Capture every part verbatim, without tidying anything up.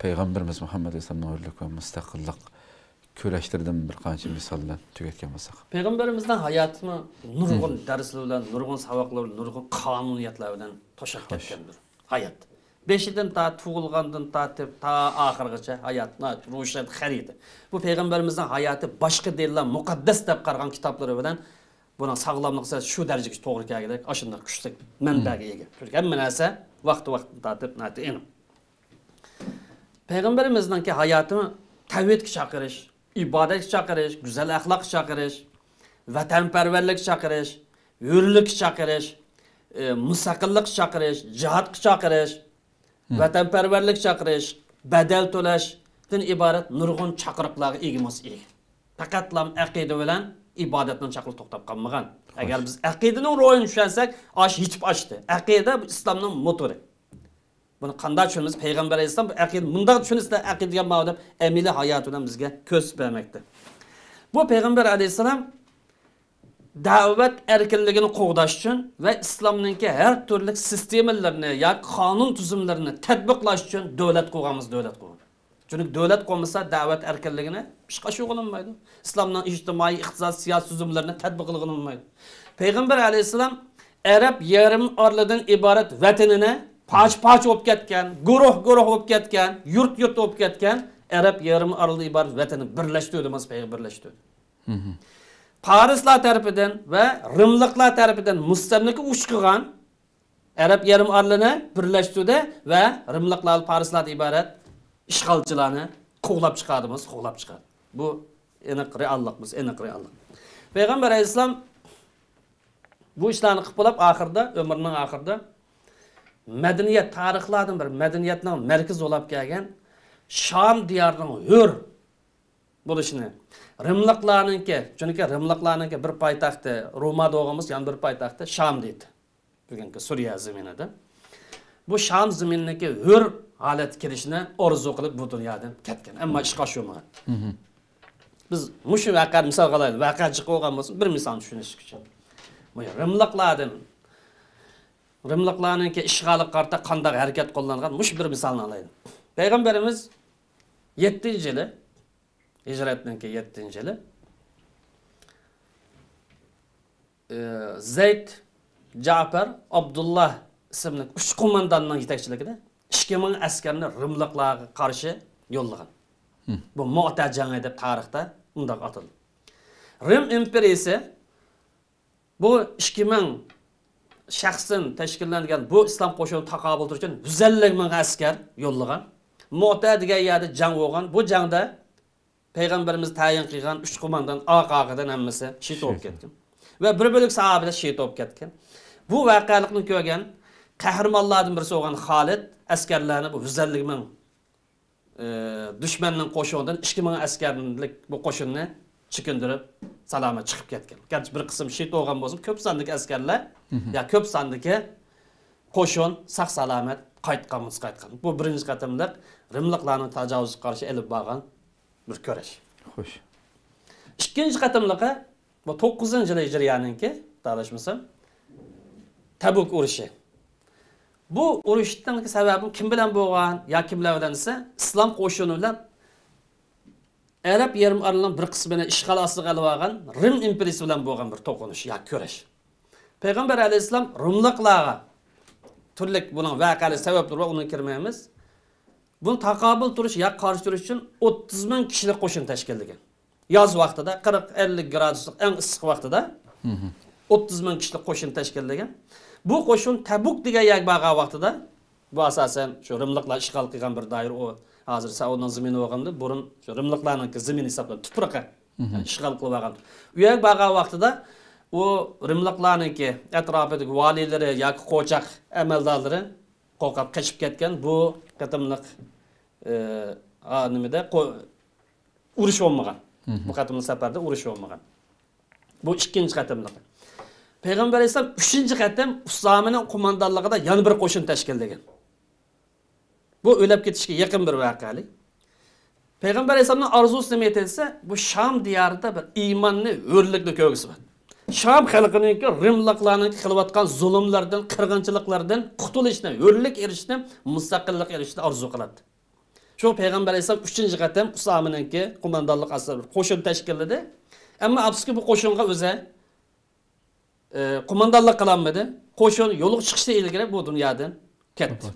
پەيغەمبىرىمىز مۇھەممەد ئەلەيھىسسالامنىڭ ھۆرلۈك ۋە مۇستەقىللىق كۈرەشلىرىدىن بىر قانچە مىسال بىلەن تۈگەتكەن بولساق. پەيغەمبىرىمىزنىڭ ھاياتىمۇ نۇرغۇن دەرسلەر بىلەن، نۇرغۇن ساۋاقلار بىلەن، نۇرغۇن قانۇنىيەتلەر بىلەن توشاپ كەتكەندۇر ھايات. بېشىدىن تا، تۇغۇلغاندىن تارتىپ تا ئاخىرغىچە ھايات ناھايىتى روشەن خەرىتە. بۇ پەيغەمبىرىمىزنىڭ ھاياتى باشقا دىنلار مۇقەددەس دەپ قارىغان كىتابلىرى بىلەن بۇنىڭ ساغلاملىقى شۇ دەرىجىگە توغرا كەلگۈدەك ئاشۇنداق كۈچلۈك مەنبەگە ئىگە. چۈنكى ھەممە نەرسە ۋاقتى ۋاقتىدىن تارتىپ ناھايىتى ئېنىق. پەيغەمبىرىمىزنىڭكى ھاياتى تەۋھىدكە چاقىرىش، ئىبادەتكە چاقىرىش، گۈزەل ئەخلاققا چاقىرىش، ۋەتەنپەرۋەرلىككە چاقىرىش، ھۆرلۈككە چاقىرىش، ئى، مۇستەقىللىققە چاقىرىش، جىھادقا چاقىرىش، ۋەتەنپەرۋەرلىككە چاقىرىش، بەدەل تۆلەشتىن ئىبارەت نۇرغۇن چاقىرىقلارغا ئىگە بولسا ئىگە. پەقەتلا ئەقىدە بىلەن ئىبادەتنىڭ چاقىرىقى توختاپ قالمىغان. ئەگەر بىز ئەقىدىنىڭ روھىنى چۈشەنسەك، ئاش يېتىپ ئاشتى. ئەقىدە بۇ ئىسلامنىڭ موتورى. بۇنى قانداق چۈشىنىمىز؟ پەيغەمبەر ئەلەيھىسسالام بۇ ئەقىدىنى مۇنداق چۈشىنىسىلەر، ئەقىدە دېگەن ماۋۇ دەپ ئەمەلىي ھاياتى بىلەن بىزگە كۆرسىتىپ بەرمەكتە. بۇ پەيغەمبەر ئەلەيھىسسالام دەۋەت ئەركىنلىكىنى قوغداش ئۈچۈن ۋە ئىسلامنىڭكى ھەر تۈرلۈك سىستېمىلىرىنى ياكى قانۇن تۈزۈملىرىنى تەتبىقلاش ئۈچۈن دۆلەت قۇرغانمىز، دۆلەت قۇرغان. چۈنكى دۆلەت قۇرمىسا، دەۋەت ئەركىنلىكىنى ئىشقا ئاشۇرغىلى بولمايدۇ. ئىسلامنىڭ ئىجتىمائىي، ئىقتىساد، سىياسىي تۈزۈملىرىنى تەتبىق قىلغىلى بولمايدۇ. پەيغەمبەر ئەلەيھىسسالام ئەرەب يېرىم ئارىلىدىن ئىبارەت ۋەتىنىنى پارچە-پارچە بولۇپ كەتكەن، گۇرۇھ-گۇرۇھ بولۇپ كەتكەن، يۇرت-يۇرت بولۇپ كەتكەن ئەرەب يېرىم ئارىلىدىن ئىبارەت ۋەتىننى بىرلەشتۈردى، مانا پەيغەمبەر بىرلەشتۈردى. پارسلار تەرىپىدىن ۋە رىملىقلار تەرىپىدىن مۇستەملىكە ئۇچرىغان ئەرەب يېرىم ئارىلىنى بىرلەشتۈردى ۋە رىملىقلار، پارسلاردىن ئىبارەت ئىشغالچىلارنى قوغلاپ چىقاردى، قوغلاپ چىقاردى. بۇ ئېنىق رېئاللىقىمىز، ئېنىق رېئاللىق. پەيغەمبەر ئەلەيھىسسالام بۇ ئىشلارنى قىلىپ بولۇپ، ئاخىرىدا، ئۆمرىنىڭ ئاخىرىدا مەدەنىيەت، تارىخلاردىن بىر مەدەنىيەتنىڭ مەركىزى بولۇپ كەلگەن شام دىيارىنىڭ ھۆر بولۇشىنى، رىملىقلارنىڭكى، چۈنكى رىملىقلارنىڭكى بىر پايتەختى روما بولغان بولسا، يەنە بىر پايتەختى شام دەيدۇ. بۈگۈنكى سۈرىيە زېمىنىدا. بۇ شام زېمىنىنىڭكى ھۆر ھالەتكە كېلىشىنى ئارزۇ قىلىپ بۇ دۇنيادىن كەتكەن. ئەمما ئىشقا ئاشۇرمىغان. بىز مۇشۇ ۋەقەنى مىسالغا ئالايلى. ۋەقە جىق بولغان بولسا، بىر مىسالنى چۈشىنىش ئۈچۈن. مۇشۇ رىملىقلاردىن، رىملىقلارنىڭكى ئىشغالىغا قارىتا قانداق ھەرىكەت قوللانغان، مۇشۇ بىر مىسالنى ئالايلى. پەيغەمبىرىمىز يەتتىنچى يىلى، ھىجرەتنىڭكى يەتتىنچى يىلى، ئى، زەيد، جەپەر، ئابدۇللا ئىسىملىك ئۈچ قومانداننىڭ يېتەكچىلىكىدە ئىككى مىڭ ئەسكەرنى رىملىقلارغا قارشى يوللىغان. بۇ مۇئتە جەڭى دەپ تارىختا ئۇنداق ئاتىلىدۇ. رىم ئىمپېرىيىسى بۇ ئىككى مىڭ شەخستىن تەشكىللەنگەن بۇ ئىسلام قوشۇنى تاقابىل تۇرۇش ئۈچۈن يۈز ئەللىك مىڭ ئەسكەر يوللىغان. مۇئتە دېگەن يەردە جەڭ بولغان. بۇ جەڭدە پەيغەمبىرىمىز تەيىن قىلغان ئۈچ قوماندان ئاق-ئاقىدىن ھەممىسى شېھىت بولۇپ كەتكەن. ۋە بىر بۆلەك ساھابىلەر شېھىت بولۇپ كەتكەن. بۇ ۋەقەلىكنى كۆرگەن قەھرىمانلاردىن بىرسى بولغان خالىد ئەسكەرلەرنى بۇ يۈز ئەللىك مىڭ، ئى، دۈشمەننىڭ قوشۇنىدىن ئىككى مىڭ ئەسكەرلىك بۇ قوشۇننى چېكىندۈرۈپ سالامەت چىقىپ كەتكەن. گەرچە بىر قىسىم شېھىت بولغان بولسىمۇ، كۆپ ساندىكى ئەسكەرلەر، يا كۆپ ساندىكى قوشۇن ساق-سالامەت قايتقان بولسا قايتقان. بۇ بىرىنچى قېتىملىق رىملىقلارنىڭ تاجاۋۇزىغا قارشى ئېلىپ بارغان بىر كۈرەش. خوش. ئىككىنچى قېتىملىقى، بۇ توققۇزىنچى يىلى ھىجرىيەنىڭكى، داداشمىسام، تەبۇك ئۇرۇشى. بۇ ئۇرۇشنىڭ سەۋەبى كىم بىلەن بولغان يا كىملەر بىلەن دېسە، ئىسلام قوشۇنى بىلەن ئەرەب يېرىم ئارىلىنىڭ بىر قىسمىنى ئىشغال ئاستىغا ئېلىۋالغان رىم ئىمپېرىيىسى بىلەن بولغان بىر توقۇنۇش يا كۈرەش. پەيغەمبەر ئەلەيھىسسالام رىملىقلارغا، تۈرلۈك بۇنىڭ ۋەقەلىك سەۋەبلىرى بار، ئۇنىڭغا كىرمەيمىز. بۇنى تاقابىل تۇرۇش يا قارشى تۇرۇش ئۈچۈن ئوتتۇز مىڭ كىشىلىك قوشۇن تەشكىللىگەن. ياز ۋاقتىدا، قىرىق، ئەللىك گرادۇسلۇق ئەڭ ئىسسىق ۋاقتىدا ئوتتۇز مىڭ كىشىلىك قوشۇن تەشكىللىگەن. بۇ قوشۇن تەبۇك دېگەن يەرگە بارغان ۋاقتىدا، بۇ ئاساسەن شۇ رىملىقلار ئىشغال قىلغان بىر دائىرە، ئۇ ھازىر سەئۇدنىڭ زېمىنى بولغاندىن بۇرۇن شۇ رىملىقلارنىڭكى زېمىنى ھېسابلىنىپ، تۇپرىقى، يەنى ئىشغال قىلىۋالغان. ئۇ يەرگە بارغان ۋاقتىدا ئۇ رىملىقلارنىڭكى ئەتراپىدىكى ۋالىيلىرى ياكى قوچاق ئەمەلدارلىرى قورقۇپ قېچىپ كەتكەن. بۇ قېتىملىق، ئى، ئا، نېمىدە، قو-، ئۇرۇش بولمىغان. بۇ قېتىملىق سەپەردە ئۇرۇش بولمىغان. بۇ ئىككىنچى قېتىملىقى. پەيغەمبەر ئەلەيھىسسالام ئۈچىنچى قېتىم ئۇسامىنىڭ قوماندانلىقىدا يەنە بىر قوشۇن تەشكىللىگەن. بۇ ئۆلۈپ كېتىشكە يېقىن بىر ۋەقەلىك. پەيغەمبەر ئەلەيھىسسالامنىڭ ئارزۇسى نېمە ئىدى دېسە، بۇ شام دىيارىدا بىر ئىماننى، ھۆرلۈكنى كۆرگۈسى بار. شام خەلقىنىڭكى رىملىقلارنىڭ قىلىۋاتقان زۇلۇملىرىدىن، قىرغىنچىلىقلىرىدىن قۇتۇلۇشنى، ھۆرلۈك ئېرىشىشنى، مۇستەقىللىق ئېرىشىشنى ئارزۇ قىلاتتى. شۇ پەيغەمبەر ئەلەيھىسسالام ئۈچىنچى قېتىم ئۇسامىنىڭكى قوماندانلىق ئاستىدا بىر قوشۇن تەشكىللىدى. ئەمما ئاپسۇكى بۇ قوشۇنغا ئۆزى، ئە، قوماندانلىق قىلالمىدى. قوشۇن يولغا چىقىشتىن ئىلگىرى بۇ دۇنيادىن كەتتى.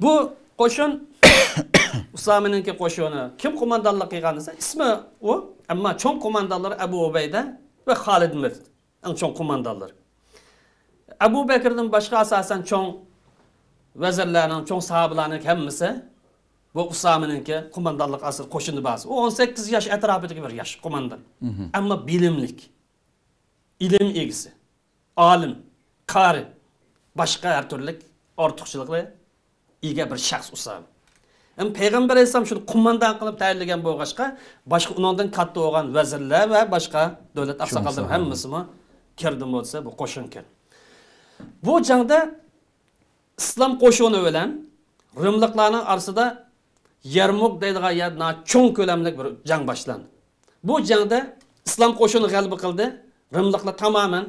بۇ قوشۇن ئۇسامىنىڭكى قوشۇنى. كىم قوماندانلىق قىلغان دېسە، ئىسمى ئۇ، ئەمما چوڭ قوماندانلار ئەبۇ ئۇبەيدە ۋە خالىد بىن ۋەلىد. ئەڭ چوڭ قوماندانلار. ئەبۇ بەكىردىن باشقا ئاساسەن چوڭ ۋەزىرلەرنىڭ، چوڭ ساھابىلەرنىڭ ھەممىسى بۇ ئۇسامىنىڭكى قوماندانلىق ئاستىدا قوشۇندا بارسا، ئۇ ئون سەككىز ياش ئەتراپىدىكى بىر ياش قوماندان. ئەمما بىلىملىك، ئىلىم ئىگىسى، ئالىم، قارى، باشقا ھەر تۈرلۈك ئارتۇقچىلىقى ئىگە بىر شەخس ئۇسامە. ھەم پەيغەمبەر ئەلەيھىسسالام شۇنى قوماندان قىلىپ تەيىنلىگەن بولغاچقا، باشقا ئۇنىڭدىن كاتتا بولغان ۋەزىرلەر ۋە باشقا دۆلەت ئاقساقاللىرى ھەممىسىمۇ كىردىمۇ دېسە، بۇ قوشۇن كىر. بۇ جەڭدە ئىسلام قوشۇنى بىلەن رىملىقلارنىڭ ئارىسىدا يەرمۇك دەيدىغان يەردە چوڭ كۆلەملىك بىر جەڭ باشلاندى. بۇ جەڭدە ئىسلام قوشۇنى غەلىبە قىلدى. رىملىقلار تامامەن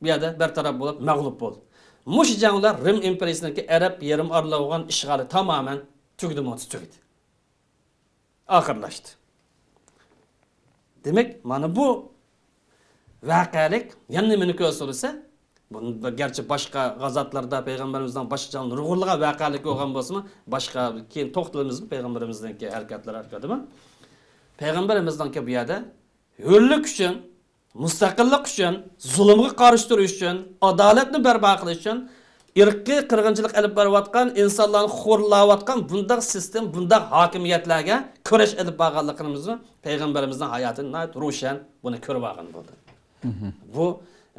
بۇ يەردە بىر تەرەپ بولۇپ مەغلۇپ بولدى. مۇشۇ جەڭلەر رىم ئىمپېرىيىسىنىڭكى ئەرەب يېرىم ئارىلىغا بولغان ئىشغالى تامامەن تۈگىدىمۇ تۈگىدى. ئاخىرلاشتى. دېمەك، مانا بۇ ۋەقەلىك يەنە نېمىنى كۆرسىتىدۇ دېسە، بۇ گەرچە باشقا غازاتلاردا پەيغەمبىرىمىزنىڭ باشقا جەڭ نۇرغۇنلىغان ۋەقەلىك بولغان بولسىمۇ، باشقا كېيىن توختىلىمىزمۇ پەيغەمبىرىمىزنىڭكى ھەرىكەتلىرى ھەققىدىمۇ؟ پەيغەمبىرىمىزنىڭكى بۇ يەردە ھۆرلۈك ئۈچۈن، مۇستەقىللىق ئۈچۈن، زۇلۇمغا قارشى تۇرۇش ئۈچۈن، ئادالەتنى بەرپا قىلىش ئۈچۈن، ئىرقىي قىرغىنچىلىق ئېلىپ بېرىۋاتقان، ئىنسانلارنى خورلاۋاتقان بۇنداق سىستېما، بۇنداق ھاكىمىيەتلەرگە كۈرەش ئېلىپ بارغانلىقىمىزمۇ پەيغەمبىرىمىزنىڭ ھاياتىدا ناھايىتى روشەن بۇنى كۆرۈۋالغىلى بولىدۇ. بۇ،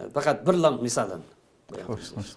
ئە، پەقەت بىرلا مىسال. خوش، خوش.